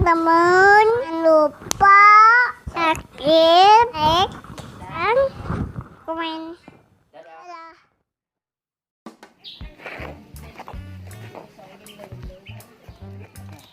Teman-teman, jangan lupa subscribe, like, dan komen. Dadah.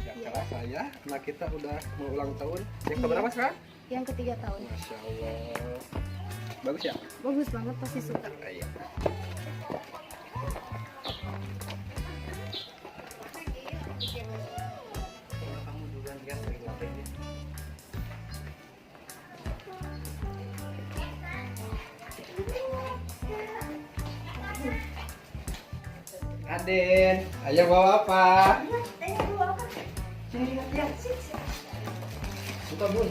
Gak kerasa ya, anak kita udah mau ulang tahun. Yang keberapa sekarang? Yang ketiga tahun. Masya Allah. Bagus ya? Bagus banget, pasti suka. Iya. Kamu juga kan sering ngapain ya? Aden, ayo bawa apa? Sini lihat ya. Suka bun.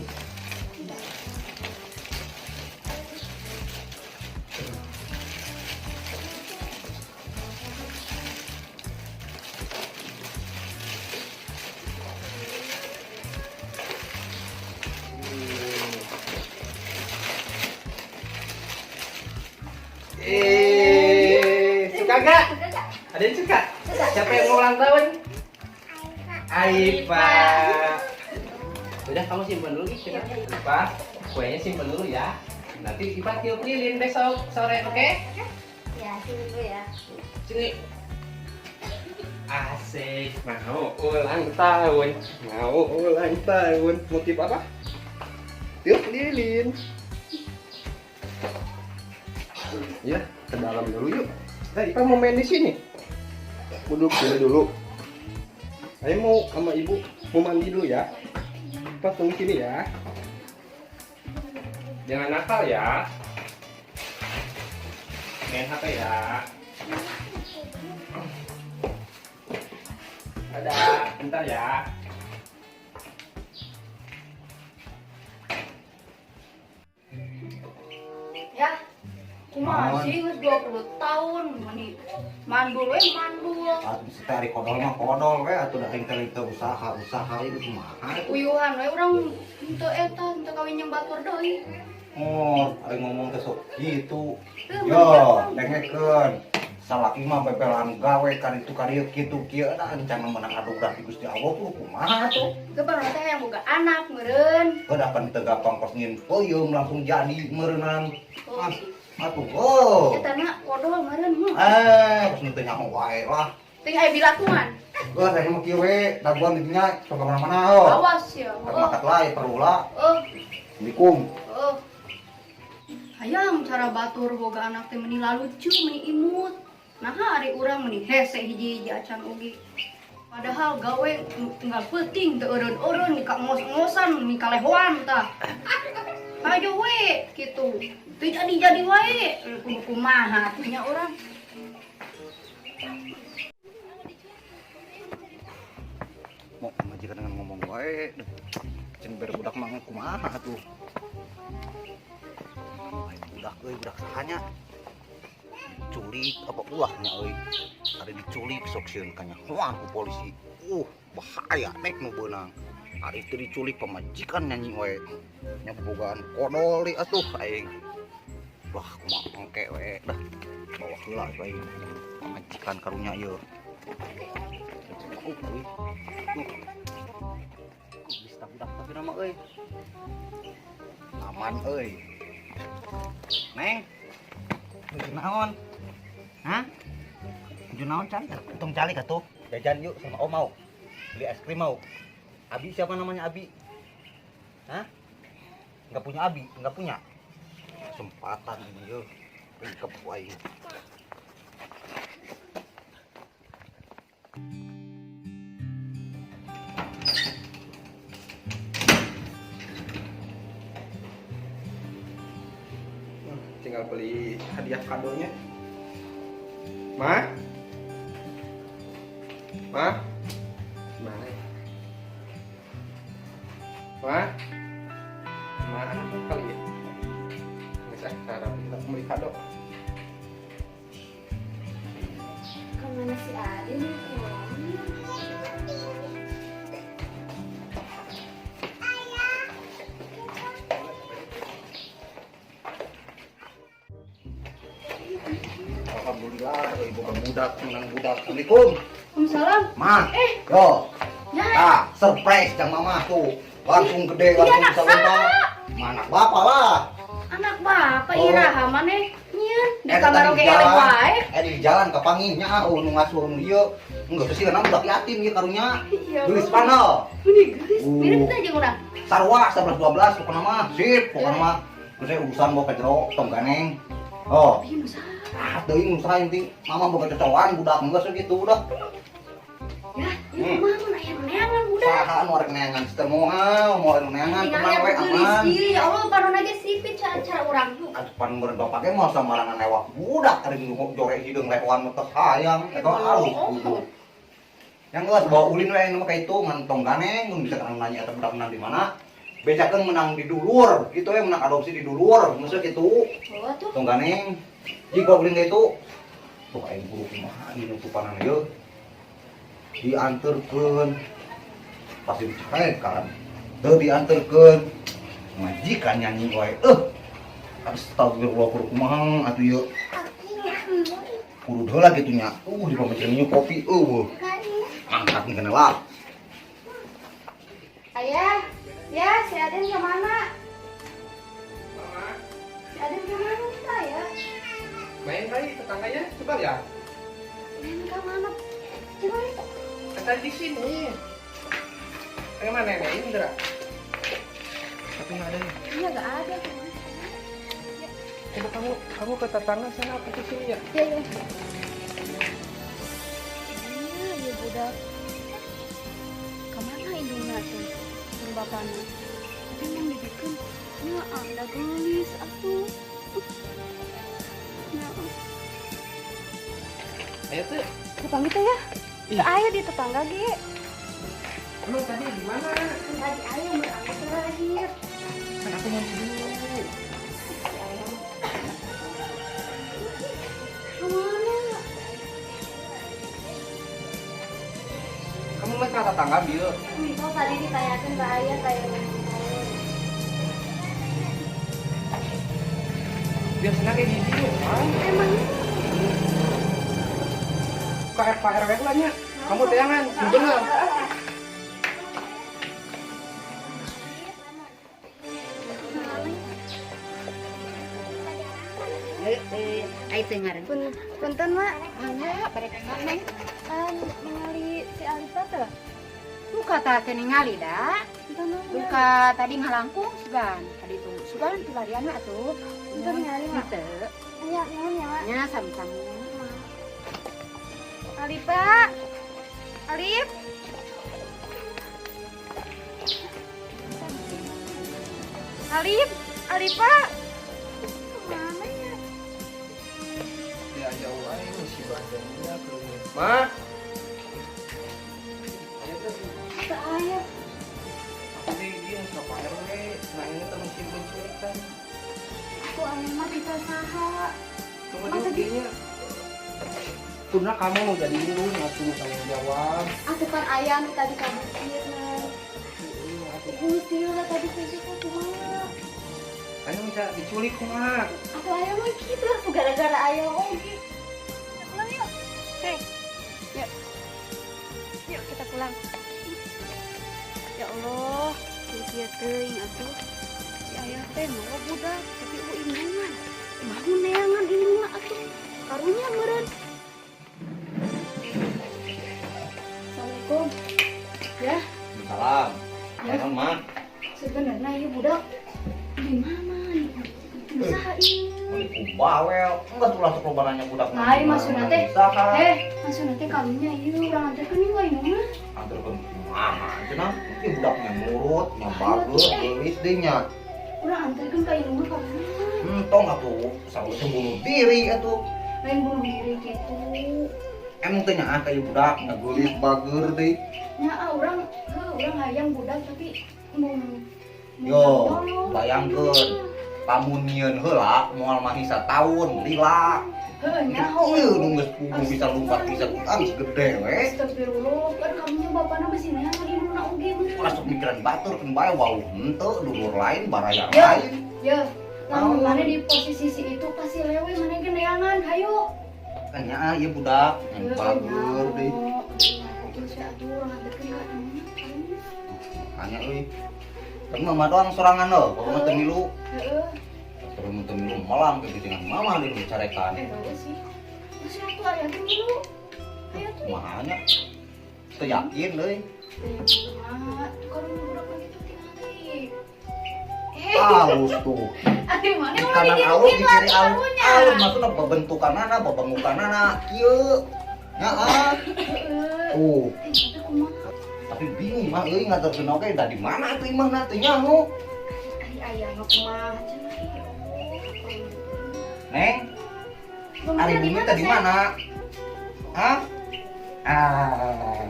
Suka gak? Ada yang suka? Siapa yang mau ulang tahun? Aifa. Udah kamu simpen dulu gitu. Ipa, kuenya simpen dulu ya. Nanti Ipa tiup lilin besok sore, oke? Ya, sini dulu ya. Sini. Asik, mau ulang tahun, mau ulang tahun. Mau tiup apa? Tiup lilin. Ya, ke dalam dulu yuk. Nah, Ipa mau main di sini. Duduk sini dulu. Ayo mau sama ibu mau mandi dulu ya. Ipa tunggu sini ya. Jangan nakal ya. Main HP ya. Dadah, bentar ya. Ya, kumaha sih geus 20 tahun meni mandul we mandul. Atuh si teh ari kodol mah kodol we atuh da aing teh teu usaha usaha ieu kumaha. Uyuhan we urang henteu eta henteu kawin jeung batur deui. Oh, ari ngomong teh sok kitu. Teu, Yo, meni dengekeun. Salaki mah bebelan gawe kan itu ka dieu kitu kieu da encan meunang anugerah ti Gusti Allah tuh kumaha tuh. Ge baru teh hayang boga anak meureun. Heuh da pan teu gampang kos nyin peuyeum langsung jadi meureunang. Oh, Ah, atuh oh. eta na kodol meureun mah. Eh, kos teu nyaho wae lah. Teh aya bilatungan. Heuh, saya mah kieu we, daguan di dinya sok ka mana-mana oh. Awas ya. Rek makat lae perlu lah. Oh, Assalamualaikum. oh. Hayang cara batur boga anak teh meni lalucu, meni imut. Nah, ari urang meni hese hiji-hiji acan oge. Padahal gawe tinggal peuting teu eureun-eureun ni ka ngos-ngosan ni kalehoan tah. Hayo we kitu. Teu jadi-jadi wae kudu kumaha atuh nya urang. Mau majikan dengan ngomong wae. Cen ber budak mah kumaha atuh. Ai budak euy, budak sahanya. Diculik apa ulahnya euy. Ari diculik sok sieun kanyahoan ku polisi. Bahaya nek nu beunang. Ari teu diculik pamajikan nyanyi wae. Nya bobogaan kodol deui atuh aing. Wah, kumaha engke we dah. Bawa heula aing. Pamajikan karunya ieu. Euy. Bisa budak tapi nama euy. Aman euy. Neng. Nuju naon? Hah? Nuju naon calik? Tong calik atuh. Jajan yuk sama Om mau. Beli es krim mau. Abi siapa namanya Abi? Hah? Enggak punya Abi, enggak punya. Kesempatan ini yuk. Ringkep wae. Tinggal beli hadiah kadonya. Ma? Ma? Mana ya? Ma? Mana kali ya? Nggak sah, cara beli kado. Kemana si Adin? Alhamdulillah, ibu budak menang budak. Assalamualaikum. Waalaikumsalam. Ma. Yo. Ya, Tah, surprise jang mama tuh. Langsung gede, Iya, langsung anak bisa lompat. Mana bapak lah. Anak bapak Oh. iraha maneh nyieun di Eta kamar tadi oge jalan. eleh wae. Di jalan kapanggih nya ah nu ngasuh nu ieu. Enggak sih karena budak yatim ieu karunya. Ya Geulis Allah. panel. Ini geulis. Mirip teh jeung urang. Sarua 11 12 pokona mah. Sip, pokona mah. Terus saya urusan bawa ke jero tong ganeng. Oh. Ieu nu saha? Ah, teuing nu saha yang penting mama boga cocokan budak geus gitu udah. Ya, ieu kumaha mun aya neangan budak. Saha nu arek neangan teu moal, moal nu neangan Tinggal tenang we geulis aman. ieu ya Allah panon aja sipit cara-cara urang tuh. Atuh pan meureun bapak ge moal sambarangan lewat budak ari nu jore hideung lewan nu tos hayang eta alus kudu. Yang geus bawa ulin we nu mah ka itu ngan tong ganeng mun bisa kana nanya eta budak menang di mana. Bejakeun menang di dulur, gitu we menang adopsi di dulur, maksudnya gitu. Oh tuh. Tong ganeng. Jig bawa ulin ka itu. Tuh aing kudu kumaha ieu nutupanan ieu. Dianterkeun pasti dicarekan. Teu dianterkeun majikan nyanyi wae. Astagfirullah kudu kumaha atuh ieu. Kudu heula kitu nya. Di pameceun kopi eueuh. Angkat nih kena lah. Ayah, ya si Aden kemana? Mama, Si Aden kemana kita ya? main kali tetangganya, coba ya. Main kemana? Coba lihat. Kan tadi di sini. Kayak mana nenek Indra? Tapi nggak ada ya. Iya nggak ada kemana? Coba kamu kamu ke tetangga sana aku ke sini ya. Ya ya. Iya, iya budak. Kemana indungna tuh? Jeung bapana. Tapi mun dibikin, nya anda geulis atuh. Nya. Ayo tuh. Tetangga teh ya? Teu aya di tetangga ge. Emang tadi di mana? Kan tadi aya mun aku terakhir. Kan aku mau dulu. Kemana? Kamu mah ke tetangga bil. Kok tadi ditanyakan ke ayah kayak Biasanya kayak gini kan. Emang Ke Pak RW lah nya. Kamu tayangan, bener. Ai teu ngaran. Punten mak, Mangga bade ka mana? ningali si Alita teh. Duka tah teu ningali da. Punten mak. Duka tadi ngalangkung sugan. Tadi tuh sugan pilarian we atuh. Punten ningali mak. Henteu. Nya nuhun ya mak. Nya sami-sami. Alifa. Alif. Alif, Alifa. Kemana ya? Ya jauh aja si badannya keluar. Ma. Ayo tuh. Ke ayah. Aku di dia sama Pak RW. Nah ini temen si penculikan. Aku ayah mah kita saha. Tunggu Masa dulu nya. Tuna kamu mau jadi indung, aku mau tanggung jawab. Atuh kan ayah nu tadi kabukir. Gusti lah tadi besok aku kumaha. Ayo bisa diculik kumaha. Atau ayah mah gitu, aku gara-gara ayah oge. Kita pulang yuk. Hei, yuk. Yuk kita pulang. Ya Allah, kieu teuing atuh. Si ayah teh mau budak, tapi eueuh indungan. Mau neangan indungna atuh. Karunya meureun. Assalamualaikum. Ya, Salam. Ya. Naon mah? Sebenarnya ieu budak di mana nih? Usaha ieu. Mun ku bawel, enggak ulah sok loba nanya budak. Lain maksudna teh. Saha? Maksudna teh kalunya ieu urang anterkeun ieu ka indungna. Anterkeun kumaha cenah? Ieu budaknya nurut, nya bagus, geulis deui nya. Urang anterkeun ka indungna ka mana? Entong atuh, saurus bunuh diri atuh. Lain bunuh diri kitu. Emang teh nyaah ka ieu budak, nya geulis bager deui. Nya ah urang heuh urang hayang budak tapi mun Yo, bayangkeun. Lamun nyieun heula moal mah sataun lila. Heuh nyaho. Ieu nu geus puguh bisa lumpat bisa geus gede we. Astagfirullah, kan kamunya bapana besi neangan indungna oge bener. Ulah sok mikiran batur keun bae wau henteu dulur lain baraya Ya. lain. Ya, lamun mana di posisi si itu pasti lewe mana ge neangan, hayu. Kan nyaah ieu budak, yang bager deui. Terus ya atuh urang anterkeun ka indungna. Hanya euy. Tapi mama doang sorangan loh, kalau mah teu milu. Heeh. Kalau mah teu milu malam kayak gitu dengan mama di carekan. Eh, bagus sih. Terus atuh aya teh milu. Aya tuh. Kumaha nya? Teu yakin euy. Eh, kumaha? Tuh kalau budak mah gitu tingali. Eh, Halus tuh. ari mana Di ulah kanan alus, di didirukin lah kiri alus. karunya. Alus maksudna babentukanana, babangukanana kieu. Heeh. Heeh. Tuh, Eh, tapi kumaha? Tapi bingung mah euy ngaturkeun oge da di mana atuh imahna teu nyaho. Ari aya mah kumaha cenah ih. Neng, ari bumi teh di mana? Hah? Ah.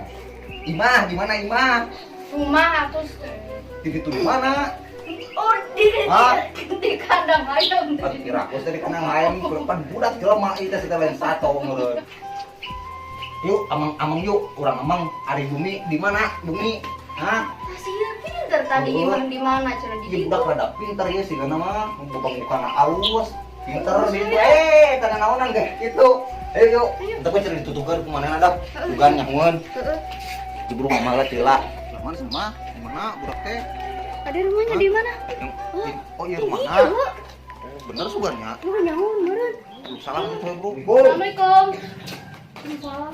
Imah, di mana Imah? Rumah atuh. Di situ di mana? Oh, di Hah? di kandang ayam. Aduh, kira aku tadi kandang ayam pan budak jelema ieu teh lain sato meureun. Yuk, amang-amang yuk, urang amang ari bumi di mana? Bumi? Hah? Masih pinter tadi Oh. imah di mana cenah di Ieu ditu. budak rada pinter ieu sih mah, bubangukana alus. Pinter di eh kana naonan ge kitu. Ayo yuk, tapi cari ditutukeun ku manehna dah. Sugan nyahoeun. Heeh. Ciburu mama lah cila. Mana sama? Di mana budak teh? Ada rumahnya di mana? Yang oh iya rumahna. Iya. Oh, bener sugannya. Lu nyaho meureun. Salam gitu bro. Assalamualaikum. Waalaikumsalam.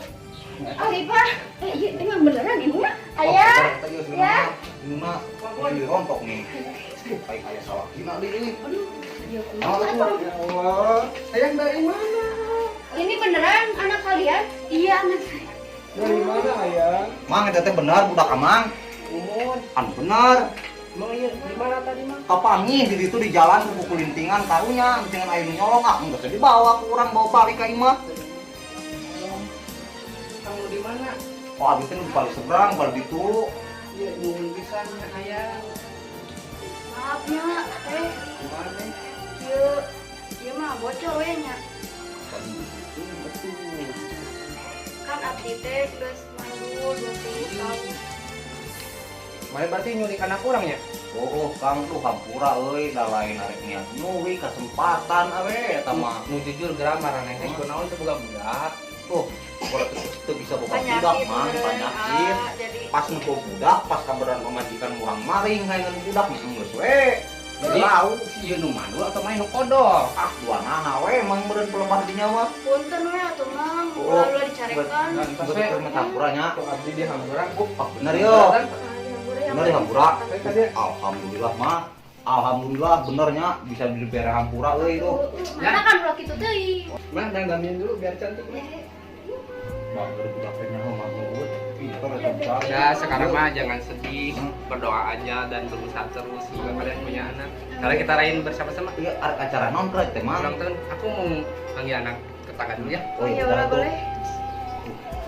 Alifa, eh iya emang beneran ibu mah? Ayah. Ya. Ini mah rontok nih. Kayak kayak salah gina deui. Aduh, ya Oh, kumaha atuh? Ya Allah, ayang dari mana? Ini beneran anak kalian? Iya anak saya. Dari mana ayang? Mang eta teh bener budak amang. Umur. Anu bener. Emang iya di mana tadi mang? Kapanggih di situ di jalan ku kulintingan karunya dengan aya nu nyolong ah geus dibawa ku urang bawa balik ka imah. Kamu di mana? Oh abis teh nu balik seberang balik ditu. Iya, nyuwun pisan ayang. Maaf ya, teh. Gimana? Ieu ieu mah bocor we nya. Betul. Kan abdi teh geus mandul 20 tahun. Mana berarti nyulik anak urang ya? Oh, oh Kang tuh hampura euy da lain arek niat nyulik kesempatan awe eta mah. Nu jujur geura maraneh teh kunaon teu boga budak. Tuh, kalau teu bisa boga budak mah meureun, penyakit. ah, jadi Pas nempo budak, pas kabaran pamajikan urang maring hayang budak geus we. Jadi Tahu si ieu nu mandul atau main nu kodol? ah dua naha we emang meureun pelempar di nyawa. punten we atuh Mang, Oh, ulah-ulah dicarekan. Tos Geus we. keur hampura nya. Tuh abdi di hampura. Ah bener yo. Ah, dihampura ya. Bener di hampura. Saya tadi Alhamdulillah mah. Alhamdulillah benernya bisa dibere hampura euy tuh. Mana kan ulah kitu teuing. Mah dangdamin dulu biar cantik. Mah. Bager budak teh nyaho mah geus. Pinter eta budak. Ya sekarang mah jangan sedih, berdoa aja dan berusaha terus semoga kalian punya anak. Sekarang kita rayain bersama-sama. Iya, arek acara naon teh teh mah? Ulang tahun, aku mau panggil anak tetangga dulu ya. Oh Iya, iya, ulah udah tuh. boleh.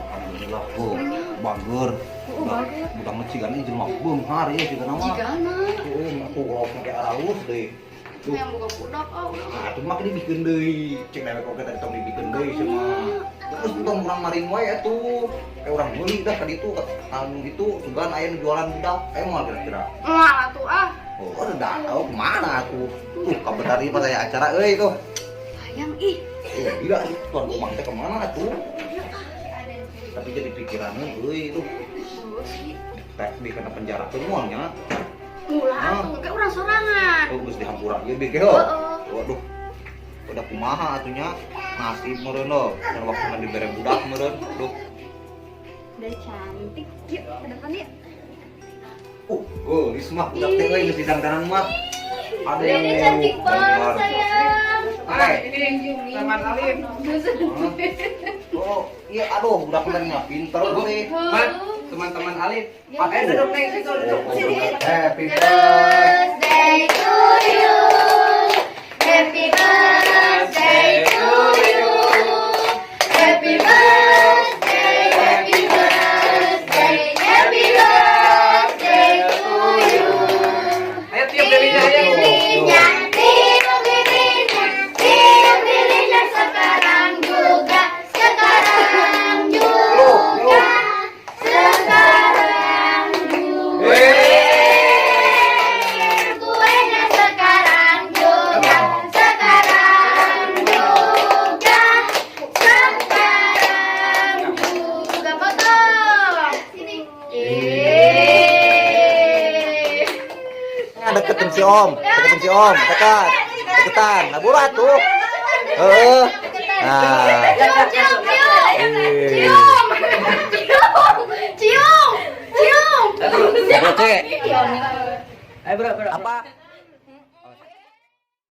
Alhamdulillah, oh, bager. Oh, bager. Budak mah cigana jelema beunghar ieu cigana mah. Jigana. Heeh, aku kalau make alus deui. Tuh. Yang boga budak ah ulah. Nah, atuh mah dibikeun deui. Cek dewek oge tadi tong dibikeun deui cenah. Terus tong urang maring wae atuh. Kayak urang meuli dah ka ditu anu itu sugan aya nu jualan budak. Aya moal kira-kira. Moal atuh ah. Oh, udah tahu kemana aku. Tuh, kabenar ieu pas aya acara euy tuh. Sayang ih. Eh, gila tuan rumah teh kemana tuh? Tapi jadi pikirannya euy tuh. Oh, sih. Teh di kena penjara tuh moalnya. Ulah Ah. atuh kayak urang sorangan. Oh, geus dihampura ieu ge heuh. Heeh. Waduh. Udah kumaha atunya nasib meureun lo. Dan waktu mah dibere budak meureun. Duh. Udah cantik. Yuk, ke depan yuk. Geulis mah budak teh euy geus didangdanan mah. Aduh. Ini cantik banget sayang. Ah, ini teman Alif. Oh, iya aduh budak mah pinter euy. Man, teman-teman Alif. Ya. Eh, duduk neng situ, duduk. Happy Birthday to you. Happy birthday to you. Happy birthday, happy birthday, happy birthday to you. Ayo tiup lilinnya, ayo. Lilinnya, tiup lilinnya, tiup lilinnya sekarang juga, sekarang juga, sekarang juga. Deketin si Om, deketin si Om, dekat. Deketan. Nah, buru atuh. Heeh. Nah. Cium, cium, cium. Ih. Cium. Cium. Cium. Cium. Bro, C. Ayo bro, bro. Apa?